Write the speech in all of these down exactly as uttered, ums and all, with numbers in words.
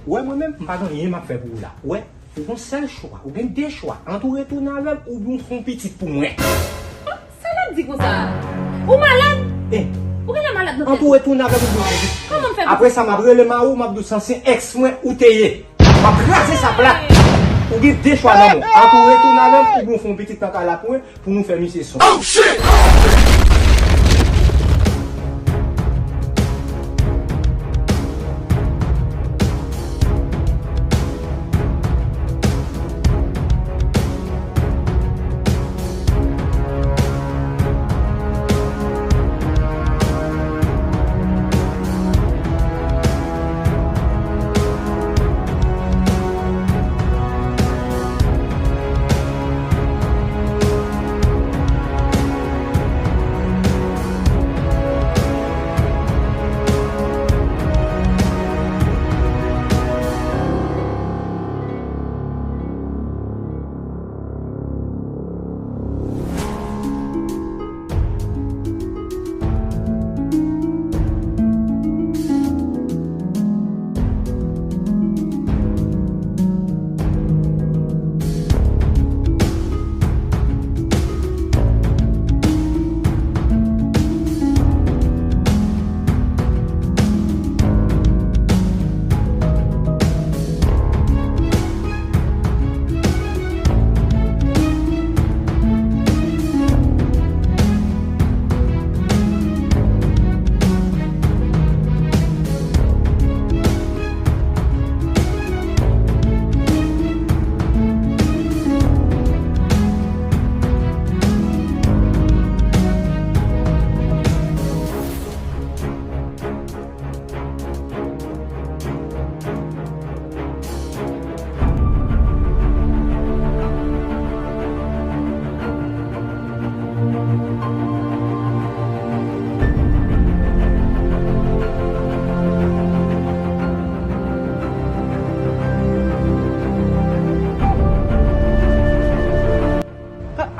Ou wè mwen menm, m pa gen anyen m ap fè pou ou la. Ou wè, ou gon sèl chwa, ou gen de chwa, ant ou retounen avè m oubyen ou fè yon pitit pou mwen. Sa l ap di konsa? Ou malad? Eh. Ou genlè malad nan tèt ou. Ant ou retounen avè m oubyen ou fè yon pitit. Kòman m fè? Apre sa, m ap rele mari w, m ap di w sa se ex mwen ou te ye. M ap kraze sa plat. Ou gen de chwa nan men w. Ant ou retounen avè m oubyen ou fè yon pitit nan kay la pou mwen, pou nou fè misye son. Oh shit!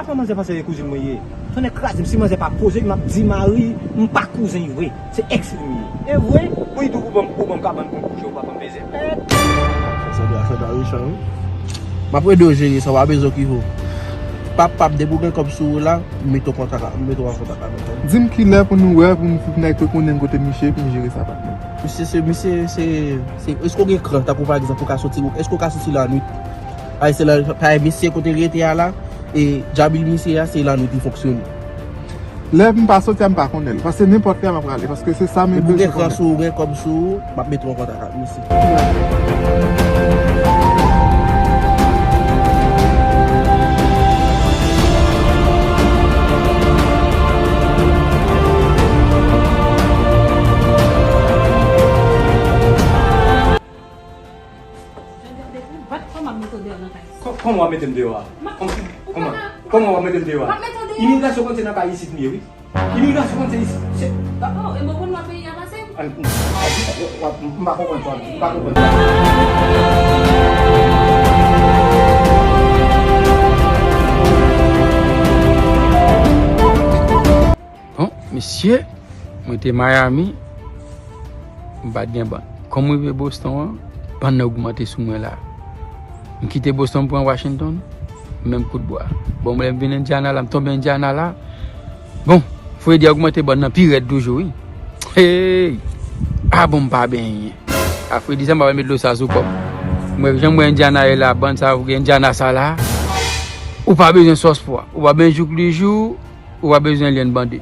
Apa manzè panse se kouzin mwen ye? Tonnè kraze m, si manzè pa poze, m ap di mari m pa kouzen l vre. Se ex li m ye. E vre? Pou li di w pou ban m, pou ban m kabann pou m kouche, ou pa ban m peze. Sa se afè Darisha, wi. M ap ede w jere sa, w pa bezwen okipe w. Pap, pap, depi w gen kòb sou ou la, m mete w kontak, m mete w an kontak avè m. Di m kilè pou nou wè, pou m, pou n al konnen kote misye, pou m jere sa, patnè. Misye, se, misye, se, se, èske w gen kran, tankou pa egzanp, ou ka soti, èske w ka soti lannwit? Ay, se la, pa misye kote l rete a la, e djab misye a, se lannwit li fonksyone. Lè m pa soti a, m pa konnen l. Paske nenpòt lè m ap prale. Paske se sa m bezwen konnen. Depi w gen kran sou ou, gen kòb sou ou, m ap mete w an kontak ak misye. Kò-, kòman w ap mete m deyò a? Kòman, kòman, kòman w ap mete m deyò a? Imigrasyon konn se nan kay isit m ye, wi. Imigrasyon konn se isit, se, oh, e mwen konn wè peyi a pase? M pa konprann sa, m pa konprann sa. Bon, mesye, mwen te Miami, m pa t gen bann. Kòm m rive Boston an, bann nan ogmante sou mwen la. M kite Boston, m pran Washington, menm kout bwa. Bon, lè m vin Indiana la, m tonbe Indiana la. Bon, fredi a ogmante bann nan pi rèd toujou, wi. Hey! A bon, m pa benyen. A fredi sa, m pa met dlo sa sou kò m. Mwen, jan m wè Indiana ye la, bann sa, Indiana sa la, ou pa bezwen sòs pwa, ou pa bezwen jouk li jou, ou pa bezwen lyenn bande.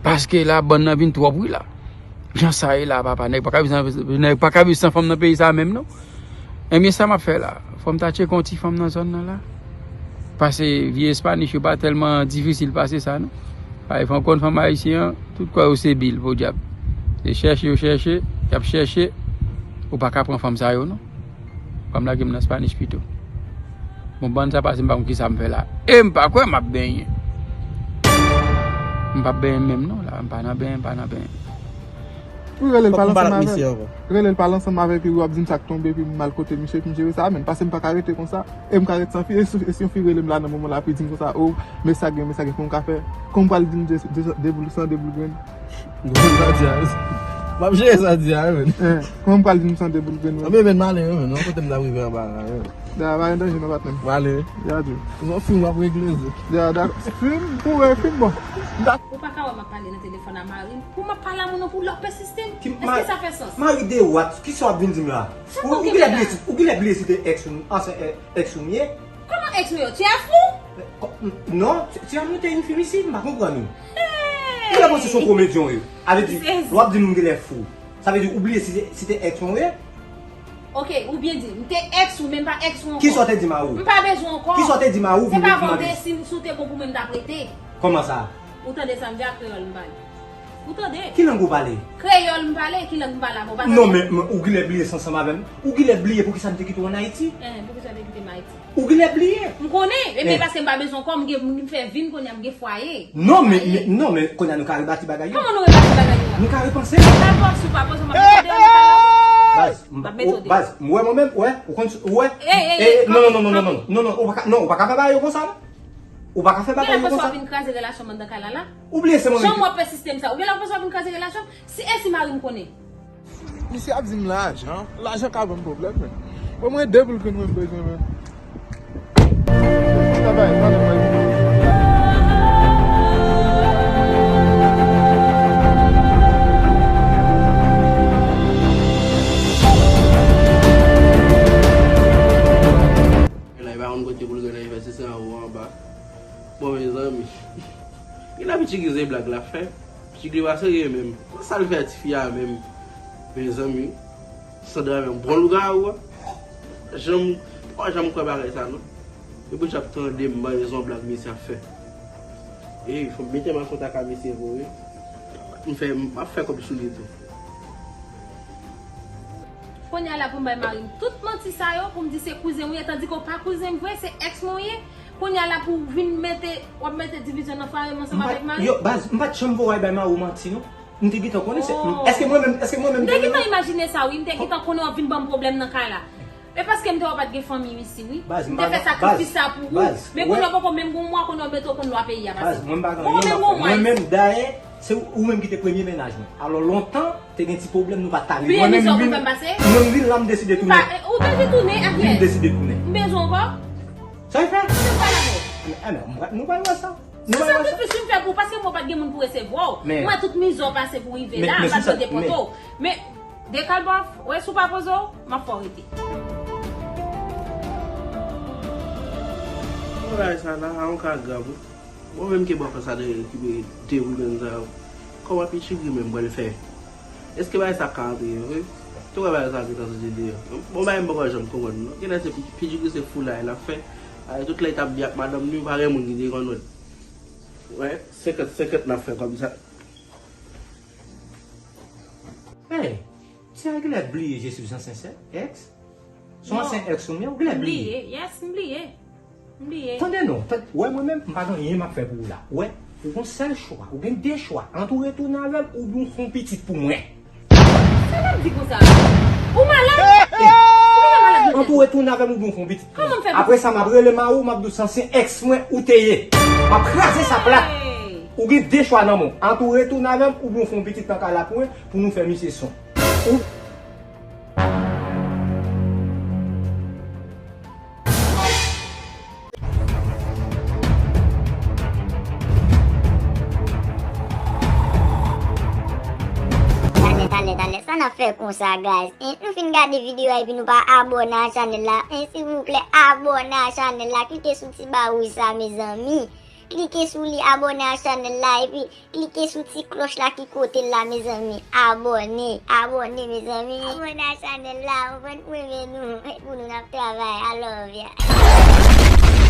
Paske la, bann nan vin twòp, wi, la. Jan sa ye la, papa, nèg pa ka viv san, nèg pa ka viv san fanm nan peyi sa menm, non. Ebyen, sa m ap fè la? Fò m ta tcheke yon ti fanm nan zòn nan la. Paske vye Espanish yo pa tèlman difisil pase sa, non. Ay, fò w konn fanm ayisyen an, tout kò yo se bil, podyab. Se chèche yo chèche, y ap chèche, ou pa ka pran fanm sa yo, non. Fò m lage m nan Spanish pito. Bon, bann sa pase, m pa konn kisa m fè la. E m pa kwè m ap benyen. M p ap benyen menm non la, m pa nan benyen, m pa nan benyen. Wi, rele l pale ansanm avè l. Rele l pale ansanm avè l, epi w ap di m sa k tonbe, epi m al kote misye, epi m jere sa, men paske m pa ka rete konsa. E m ka ret san fi, e si, e si yon fi rele m la nan moman la, epi di m konsa, o, men sa gen, men sa gen, kòman m ka fè? Kòman m pral di m de, de, de boul san, de boul grenn? Gwo madyaz. M ap jere sa di a, wi, men. Eh, kòman m pral di m sante boul grenn, men? Anben, men, m ale, wi, men. Non, kote m t ap rive anba la, wi. Da, pa gen danje, non, patnè. M ale, wi. Ya, di. Se yon fim w ap regle, wi. Ya, da, fim, pou wè fim, bon. Ou pa ka wè m ap pale nan telefòn a mari m, pou m ap pale a moun nan, pou lè w pèsiste m. Èske sa fè sans? Mari de wat, kisa w ap vin di m la? Ou genlè bliye si, ou genlè bliye si te ex ou, ansyen, eh, ex ou m ye? Kòman ex ou yo? Tu es fou? Non, ti, ti a monte yon fim isi, m pa konprann ou. Ou lè panse se yon komedyen w ye. Avè di, w ap di nou m genlè fou. Sa vle di ou bliye si te, si te ex ou ye? Ok, ou byen di, m te ex ou, men m pa ex ou ankò. Kisa w te di mari w? M pa bezwen ankò. Kisa w te di mari w? Se pa vre, si, si w te bon pou mwen, m t ap rete. Kòman sa? Ou tande sa m di a, kreyòl m pale. Ou tande? Ki lang ou pale? Kreyòl m pale, ki lang m pale avè w, pa tande? Non, men, men ou genlè bliye sa ansanm avè m. Ou genlè bliye poukisa m te kite w ann Ayiti. Eh, poukisa w te kite m Ayiti? Ou genlè bliye. M konnen, e men paske m pa bezwen ankò, m gen, m fè vi m kounye a, m gen fwaye. Non, men, men, non, men kounye a nou ka rebati bagay yo. Kòman nou rebati bagay yo a? Nou ka repanse. Dakò, si w pa poze, m ap mete w deyò nan kay la, wi. Baz, m ap mete w deyò. Baz, m wè mwen menm, wè, ou konn, ou wè. Ey, ey, ey, non, non, non, non, non, non, non, ou pa ka, non, ou pa ka fè bagay yo konsa, non. Ou pa ka fè bagay yo konsa. Ou genlè panse w ap vin kraze relasyon m anndan kay la la? Ou bliye se mwen menm ki... Jan w ap pèsiste m sa, ou genlè panse w ap vin kraze relasyon m? Si e si mari m konnen. Misye ap di m lajan, lajan ka ban m pwoblèm, men. Ban mwen de boul grenn mwen bezwen, men. Travay, travay, travay. E la, e pa konn kote pou l gen nan investise anwo anba. Bon, mezanmi. Gen la pitit ki se blag l ap fè. Pitit li pa serye menm. Sa l fè tifi a menm? Mezanmi. Sandra menm. Bon lougawou a. Janm, pa janm kwè bagay sa non. Yo poutèt ap tande m, ban rezon blag misye ap fè. E fò m mete m an kontak a misye vre wi. M fè, m ap fè kòb sou li tou. Kounye a la pou m bay mari m tout manti sa yo, pou m di se kouzen m ou ye, tandike w pa kouzen m vre, se ex mwen w ye. Kounye a la pou w vin mete, w ap mete divizyon nan fwaye m ansanm avèk mari m. Yo, baz, m pa t janm voye bay mari w manti non. M te gentan konnen se, èske mwen menm, èske mwen menm... M te gentan imajine sa wi, m te gentan konnen w ap vin ban m pwoblèm nan kay la. E paske m te wè w pa t gen fanmi w isi wi. M te fè sakrifis sa pou ou. Men kounye a w poko menm gen yon mwa, kounye a w mete w konn lwa peyi a pase. Baz, mwen m pa gen anyen m ap fè. Mwen menm dayè, se ou menm ki te premye mennaj mwen. Alò lontan, te gen ti pwoblèm, nou pa t ka rive. Mwen menm m vin, mwen m vin la, m deside tounen. Ou te di tounen, a kiyès? M deside tounen. M bezwen w ankò. Sa w fè? Mwen menm pale avè w. Enben, nou pral wè sa. Se sakrifis wi m fè pou ou, paske mwen pa t gen moun pou resevwa w. Mwen tout mizè w pase pou w rive la, m pa t dwe depòte w. Men, dekalbòf, wè si w pa poze w, m ap fè w rete. Bagay sa la, a yon ka grav wi. Mwen menm ke bòkò sa de rekipere de woulgann sa yo. Kòman pichigri menm pral fè? Èske bagay sa ka antre vre? Tou wè bagay sa gentan soti deyò. Bon bagay m poko janm konprann non. Genlè se pi, pichigri se foulay l ap fè. Ay, tout lè l t ap byen ak madanm li, pa gen moun ki te konn wè l. Wè, senkant senkant n ap fè kòm sa. Hey, ti a genlè bliye je suis un sincère ex. Se yon ansyen ex ou m ye, ou genlè bliye. M bliye, yes, m bliye. M bliye. Tande non, tande, wè mwen menm, m pa gen anyen m ap fè pou ou la. Wè, ou gon sèl chwa, ou gen de chwa, ant ou retounen avè m oubyen ou fè yon pitit pou mwen. Sa l ap di konsa? Ou malad? Ou genlè malad nan tèt ou? Ant ou retounen avè m oubyen ou fè yon pitit pou mwen. Kòman m fè pitit pou ou? Apre sa, m ap rele mari w, m ap di w se ansyen ex mwen ou te ye. M ap kraze sa plat. Hey! Ou gen de chwa nan men w. Ant ou retounen avè m oubyen ou fè yon pitit nan kay la pou mwen, pou nou fè misye son. Ou Talè, talè, talè, sa n ap fè konsa, guys? Hein, nou fin gade videyo a epi nou pa abòne a chanèl la. Hein, silvouplè, abòne a chanèl la. Klike sou ti ba wouj sa, mezanmi. Klike sou li, abòne a chanèl la, epi klike sou ti klòch la ki kote l la, mezanmi. Abòne, abòne, mezanmi. Abòne a chanèl la, ou konprann, pou renmen nou, pou nou n ap travay. I love ya.